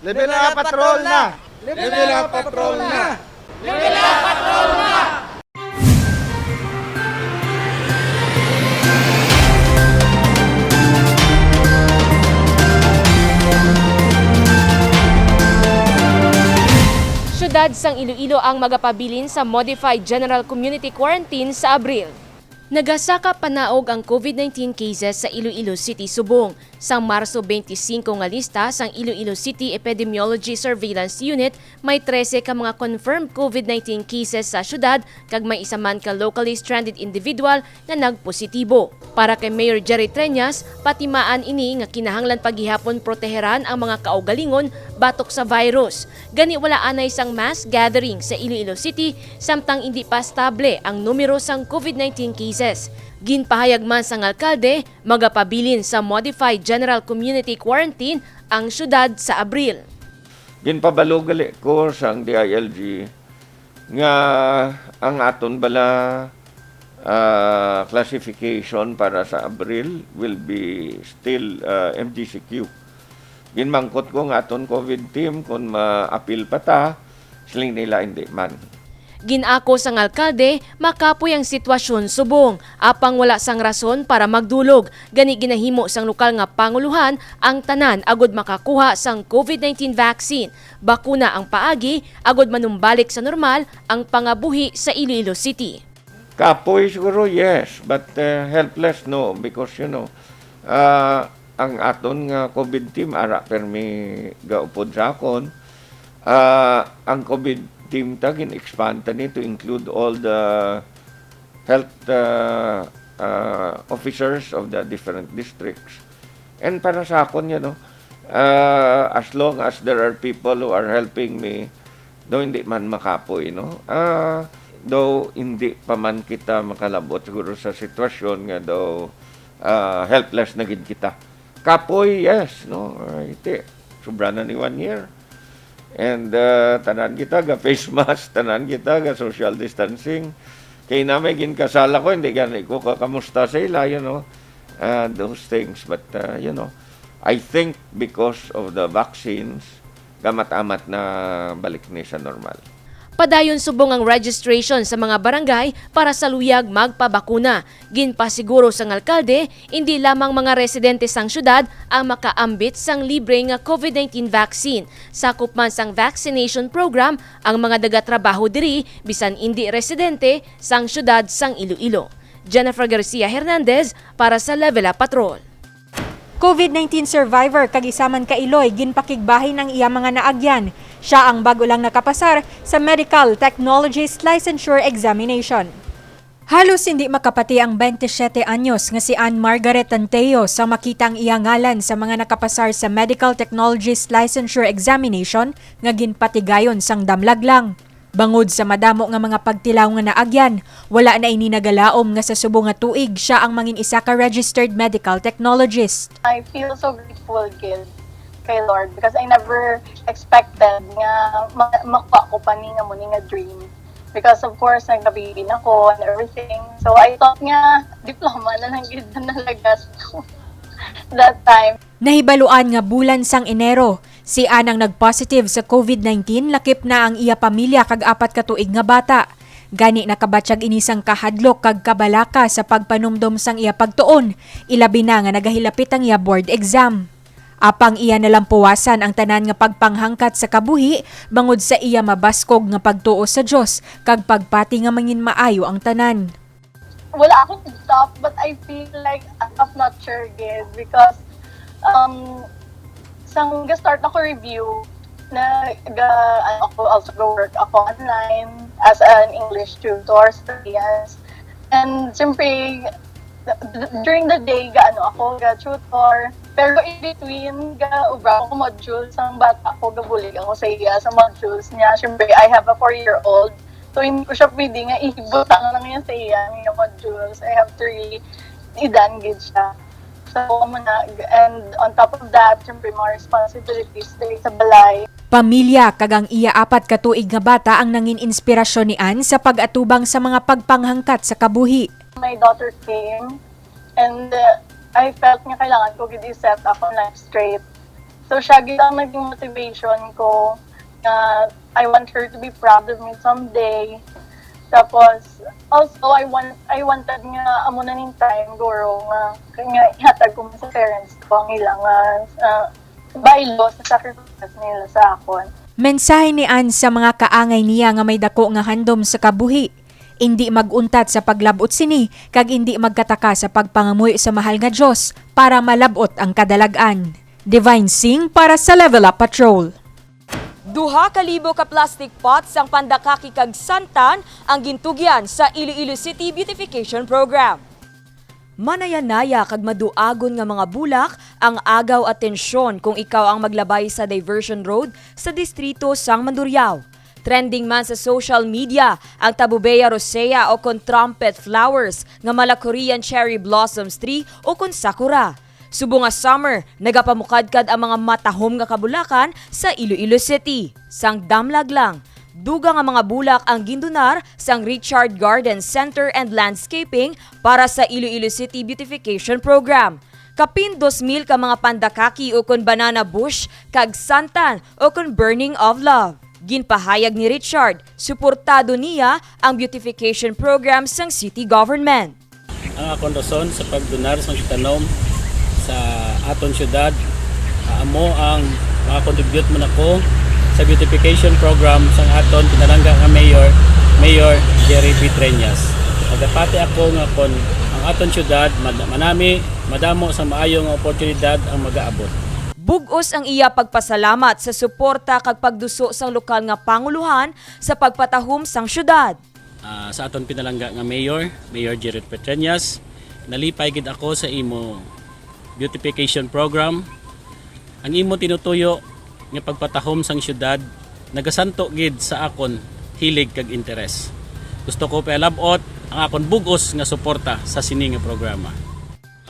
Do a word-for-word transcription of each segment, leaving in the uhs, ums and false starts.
Level up, patrol na! Level up, patrol na! Siyudad sang Iloilo ang magapabilin sa Modified General Community Quarantine sa Abril. Nagasaka panaog ang COVID nineteen cases sa Iloilo City subong sang Marso twenty-five nga lista sang Iloilo City Epidemiology Surveillance Unit, may trese ka mga confirmed COVID nineteen cases sa siyudad kag may isa man ka locally stranded individual nga nagpositibo. Para kay Mayor Jerry Treñas, patimaan ini nga kinahanglan pa gihapon proteheran ang mga kaugalingon batok sa virus. Gani wala anay sang mass gathering sa Iloilo City samtang indi pa estable ang numero sang COVID nineteen cases. Ginpahayag man sang alkalde, magapabilin sa Modified General Community Quarantine ang siyudad sa Abril. Ginpabalo gali ko sang D I L G nga ang aton bala ah, classification para sa Abril will be still ah, M G C Q. Ginmangkot ko nga aton COVID team kung ma-appeal pa ta, siling nila hindi man. Ginako sang alkalde, makapoy ang sitwasyon subong, apang wala sang rason para magdulog, gani ginahimo sang lokal nga pangulohan ang tanan agud makakuha sang COVID nineteen vaccine, bakuna ang paagi agud manumbalik sa normal ang pangabuhi sa Iloilo City. Kapoy siguro, yes, but uh, helpless, no, because you know, uh, ang aton nga COVID team ara permi gaupod sa akon. Uh, ang COVID team ta gin-expand ta ni to include all the health uh, uh, officers of the different districts. And para sa akon, you know, uh, as long as there are people who are helping me, though hindi man makapoy, no? Uh, though hindi pa man kita makalabot siguro sa sitwasyon nga daw uh, helpless na gid kita. Kapoy, yes, no? Uh, iti, sobra na ni one year. And uh, tanan kita ga face mask, tanan kita ga social distancing. Kay na may ginkasala ko, hindi gani ko kakamusta sa ila, you know, uh, those things. But, uh, you know, I think because of the vaccines, gamat-amat na balik ni sa normal. Padayon subong ang registration sa mga barangay para sa luyag magpabakuna. Ginpasiguro sang alkalde, indi lamang mga residente sang syudad ang makaambit sang libre nga COVID nineteen vaccine. Sakop man sang vaccination program ang mga nagatrabaho diri, bisan indi residente sang syudad sang Iloilo. Jennifer Garcia Hernandez para sa Level Up Patrol. COVID nineteen survivor kag isa man ka Iloy ginpakigbahin ang iya mga naagyan. Siya ang bag-o lang nakapasar sa Medical Technologist Licensure Examination. Halos hindi makapati ang twenty-seven anyos nga si Ann Margaret Tanteo sa makita ang iya ngalan sa mga nakapasar sa Medical Technologist Licensure Examination nga ginpatigayon sang damlag lang. Bangod sa madamo nga mga pagtilaw nga naagyan, wala na ini nagalaom nga sa subong nga tuig siya ang mangin isa ka registered medical technologist. I feel so grateful gid kay Lord because I never expected nga ma- makuha ko pa ni nga mo ni nga dream. Because of course, nagka-baby na ko and everything. So I thought nga diploma na lang gid na nalagas ko that time. Nahibaluan nga bulan sang Enero, si Ann ang nag-positive sa COVID nineteen, lakip na ang iya pamilya kag apat ka tuig nga bata. Gani nakabatyag ini sang kahadlok kag kabalaka sa pagpanumdom sang iya pagtuon, ilabi na nga nagahilapit ang iya board exam. Apang iya na lang puwasan ang tanan nga pagpanghangkat sa kabuhi bangod sa iya mabaskog nga pagtuo sa Dios kag pagpati nga mangin maayo ang tanan. Wala akong top, but I feel like a top notcher gid because um sang ga-start ako review na ga ano ako also go work ako online as an English tutor sa Pias. And siyempre, d- d- during the day, ga ano ako, ga tutor. Pero in between, ga ubra ako modules ang bata ko, gabulig ako sa iya sa modules niya. Siyempre, I have a four-year-old. So, hindi ko siya pwede nga ibutang lang yan sa iya nga modules. I have to really idan gid siya. So, amo na, and on top of that, syempre, mga responsibilities diri sa balay. Pamilya kag ang iya apat ka tuig nga bata ang nangin inspirasyon ni Ann sa pag-atubang sa mga pagpanghangkat sa kabuhi. My daughter came, and uh, I felt nga kailangan ko gid i-set ako life straight. So, siya gid ang naging motivation ko nga I want her to be proud of me someday. Tapos, also, I want, I wanted nga amo na ning time, guro, nga, nga ihatag ko man sa parents ko ang ilang, ah, ah, baylo sa sacrifices nila sa akon. Mensahe ni Ann sa mga kaangay niya nga may dako nga handom sa kabuhi. Indi mag-untat sa paglab-ot sini, kag indi magkataka sa pagpangamuyo sa mahal nga Dios para malab-ot ang kadalag-an. Divine Singh para sa Level Up Patrol. Duha ka libo ka plastic pots sang pandakaki kag santan ang gintugyan sa Iloilo City Beautification Program. Manayanaya kag maduagon nga mga bulak ang agaw atensyon kung ikaw ang maglabay sa diversion road sa distrito sang Mandurriao. Trending man sa social media ang Tabubeya rosea o kon trumpet flowers nga mala Korean cherry blossoms tree o kon sakura. Subong nga summer, nagapamukadkad ang mga matahom nga kabulakan sa Iloilo City. Sang damlag lang, dugang nga mga bulak ang gindunar sang Richard Garden Center and Landscaping para sa Iloilo City Beautification Program. Kapin dos mil ka mga pandakaki ukon banana bush kag santan ukon burning of love. Ginpahayag ni Richard, suportado niya ang beautification program sang city government. Ang akon rason sa pagdonar sang tanom sa aton syudad, ah, amo ang makakontribute man ako sa beautification program sang aton pinalangga nga mayor, Mayor Jerry P. Treñas. Nagapati ako nga kon ang aton syudad mad-, manami, madamo sang maayo nga oportunidad ang magaabot. Bug-os ang iya pagpasalamat sa suporta kag pagduso sang lokal nga pangulohan sa pagpatahom sang syudad. Ah, sa aton pinalangga nga mayor, Mayor Jerry P. Treñas, nalipay gid ako sa imo beautification program. Ang imo tinutuyo nga pagpatahom sang syudad nagasanto gid sa akon hilig kag interes. Gusto ko pailab-ot ang akon bug-os nga suporta sa sini nga programa.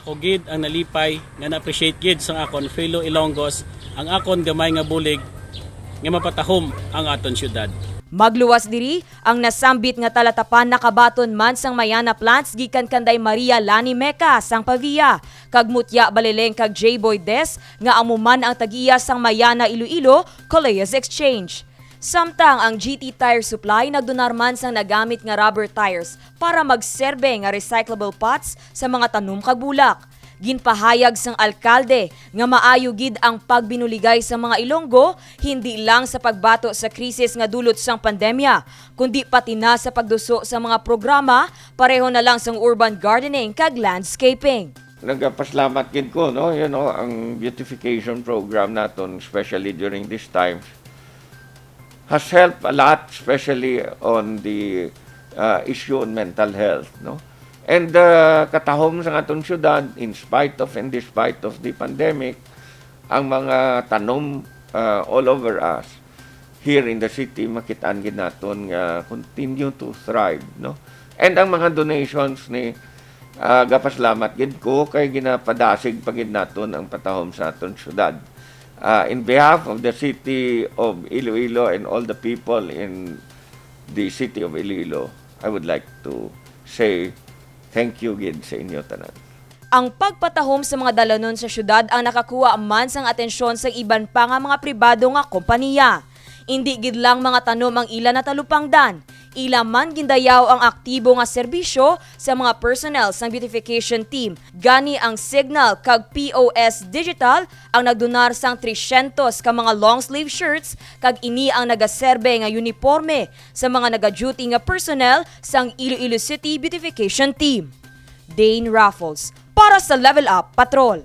Ako gid ang nalipay nga na-appreciate gid sang akon fellow Ilonggos ang akon gamay nga bulig nga mapatahom ang aton syudad. Magluwas diri, ang nasambit nga talatapan nakabaton man sang Mayana plants gikan kanday Maria Lani Meca sang Pavia, kag Mutya Baleleng kag J. Boy Des nga amo man ang tag-iya sang Mayana Iloilo Coleos Exchange. Samtang ang G T Tire Supply nagdunar man sang nagamit nga rubber tires para magserbe nga recyclable pots sa mga tanom kag bulak. Ginpahayag sang alkalde nga maayo gid ang pagbinuligay sa mga Ilonggo, hindi lang sa pagbato sa krisis nga dulot sang pandemya, kundi pati na sa pagduso sa mga programa pareho na lang sang urban gardening kag landscaping. Nagapasalamat gid ko, no, you know, ang beautification program naton, especially during these times, has helped a lot, especially on the, uh, issue on mental health, no? And, uh, katahom sa aton syudad, in spite of and despite of the pandemic, ang mga tanom, uh, all over us, here in the city, makitaan gid naton nga continue to thrive, no? And ang mga donations ni, uh, gapasalamat gid ko kay ginapadasig pa gid naton ang patahom sa aton syudad. Uh, in behalf of the city of Iloilo and all the people in the city of Iloilo, I would like to say thank you gid sa inyo tanan. Ang pagpatahom sa mga dalanon sa syudad ang nakakuha man sang atensyon sa iban pa nga mga pribado nga kompanya. Indi gid lang mga tanom ang ila natalupangdan, ila man gindayaw ang aktibo nga serbisyo sa mga personnel sang beautification team. Gani ang Cignal kag P O S Digital ang nagdonar sang trescientos ka mga long sleeve shirts, kag ini ang nagaserbe nga uniporme sa mga nagaduty nga personnel sang Iloilo City Beautification Team. Dane Raffles para sa Level Up Patrol.